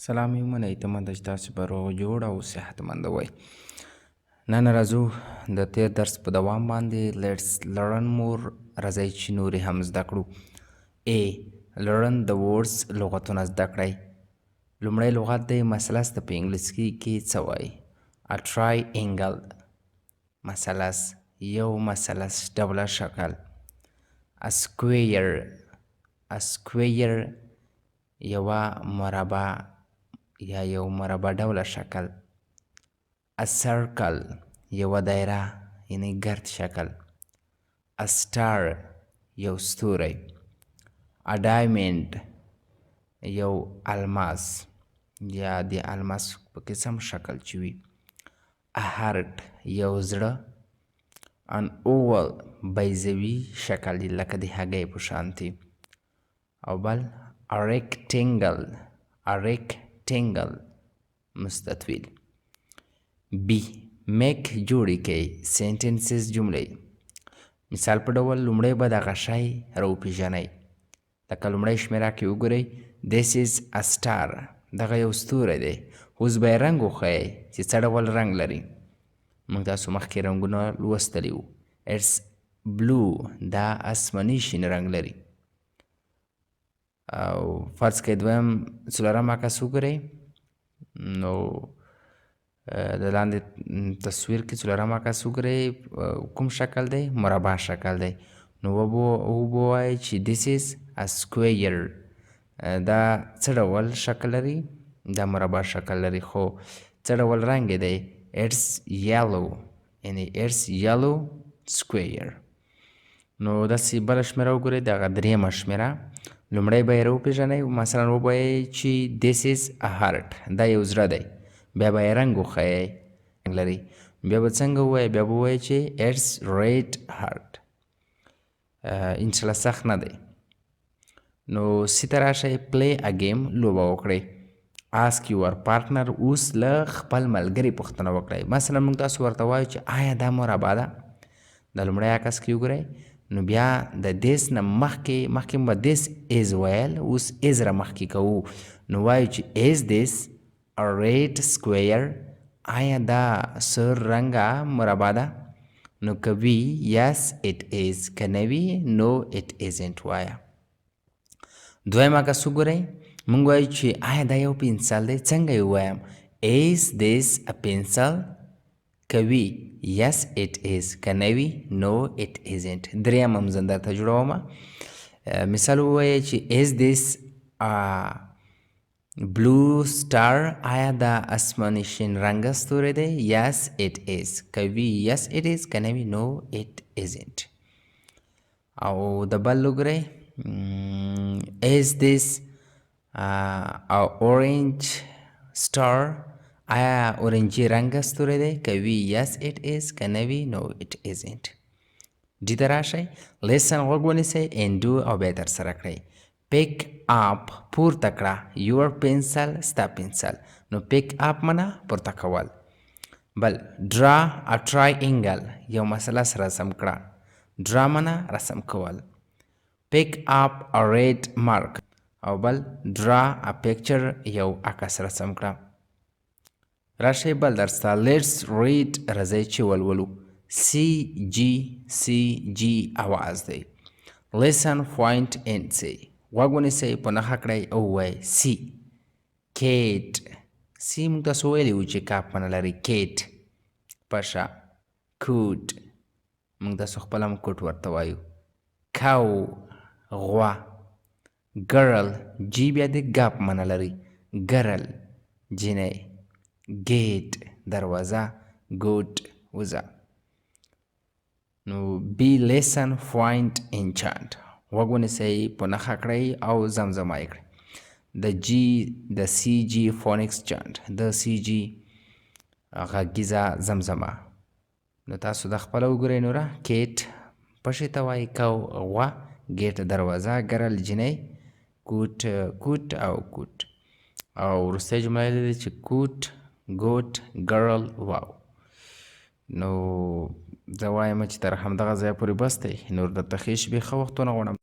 سلام یې ومنئ، تمه ده چې تاسو به روغ جوړ او صحتمند وئ. نن راځو د تیر درس په دوام باندې. Let's learn more، راځئ چې نورې هم زده کړو. A learn the words، لغتونه زده کړئ. لومړی لغت دی مثلث ته په انګلیسي کې څه وایي؟ A triangle، مثلث، یو مثلث ډوله شکل. A square، A square یوه مربع یا یو مربع ډوله شکل. A circle، یوه دایره یعنی ګرد شکل. A star، یو ستوری. A diamond، یو الماس یا د الماس په قسم شکل چې وي. A heart، یو زړه. An oval، بیضوي شکل لکه د هګۍ په شانتي. او بل a rectangle، a rectangle مستطیل. B make، جوړې کړئ، sentences جملې. مثال په ډول لومړی به دغه شی راوپېژنئ. لکه لومړی شمېره کې وګورئ، This is a star، دغه یو ستوری دی. اوس به یې رنګ وښیئ چې څه ډول رنګ لري. موږ تاسو مخکې رنګونه لوستلي وو. It's blue، دا آسماني شین رنګ لري. او فرض کړئ دویم څلورم عکس وګورئ، نو د لاندې تصویر کې څلورم عکس وګورئ، کوم شکل دی؟ مربع شکل دی. نو وبه وایي چې this is a square، دا څه ډول شکل لري؟ دا مربع شکل لري، خو څه ډول رنګ یې دی؟ It's yellow، یعنی it's yellow square. نو داسې بله شمېره وګورئ، دغه درېیمه شمېره، لومړی به یې راوپېژنئ. مثلا ووایئ چې this is a heart، دا یو زړه دی. بیا به یې رنګ وښیئ لري، بیا به څنګه ووایئ؟ بیا به ووایئ چې it's red heart. انشاءالله سخت نه دی. نو C ته راشئ، play a game، لوبه وکړئ. Ask your partner، اوس له خپل ملګري پوښتنه وکړئ. مثلا موږ تاسو ورته وایو چې آیا دا مربع ده؟ د لومړی عکس کې وګورئ، نو بیا د this نه مخکې مخکې به this is ویل، اوس is را مخکې کوو، نو وایو چې is this a red square؟ آیا دا سور رنګه مربع ده؟ نو که وي yes it is، که نه وي no it isn't وایه. دویم عکس وګورئ، موږ وایو چې آیا دا یو پنسل دی؟ څنګه یې ووایم؟ Is this a pencil؟ که وي yes it is، که نه وي no it isn't. دریم هم زه درته جوړوم. مثال ووایه چې is this a blue star؟ آیا دا آسماني شین رنګه ستوری دی؟ Yes it is، که وي yes it is، که نه وي no it isn't. او د بل وګورئ، is this a orange star؟ آیا اورنجي رنګه ستوری دی؟ که وي yes it is، که نه وي no it isn't. D ته راشئ، listen، غوږ ونیسئ، and do، او بیا ترسره کړئ. Pick up، پورته کړه، your pencil، ستا پنسل. نو pick up معنی پورته کول. بل draw a triangle، یو مثلث رسم کړه. Draw معنی رسم کول. Pick up a red mark. او بل draw a picture، یو عکس رسم کړه. راشئ بل درس ته. Let's read، راځئ چې ولولو. C G C G اواز دی. Listen، point and say، غوږ ونیسئ، په نښه کړئ او ووایئ. C cat، C موږ تاسو ویلي وو چې کاف معنی لري. Cat پشه. Coat، موږ تاسو خپله هم کوټ ورته وایو. Cow غوا. Girl، G بیا د ګاف معنی لري. Girl جینۍ. Gate دروازه. Goat وزه. نو B listen، point and chant، غوږ ونیسئ، په نښه کړئ او زمزمه یې کړئ. د G د C G phonics chant، د C G غږیزه زمزمه. نو تاسو د خپله وګورئ نوره. Cat پشې ته وایي، cow غوا، gate دروازه، girl جینۍ، coat کوټ او goat. او وروستۍ جمله یې ده چې coat، goat، girl، wow. نو زه وایم چې تر همدغه ځایه پورې بس دی. نور درته ښې شېبې، ښه وختونه غواړم.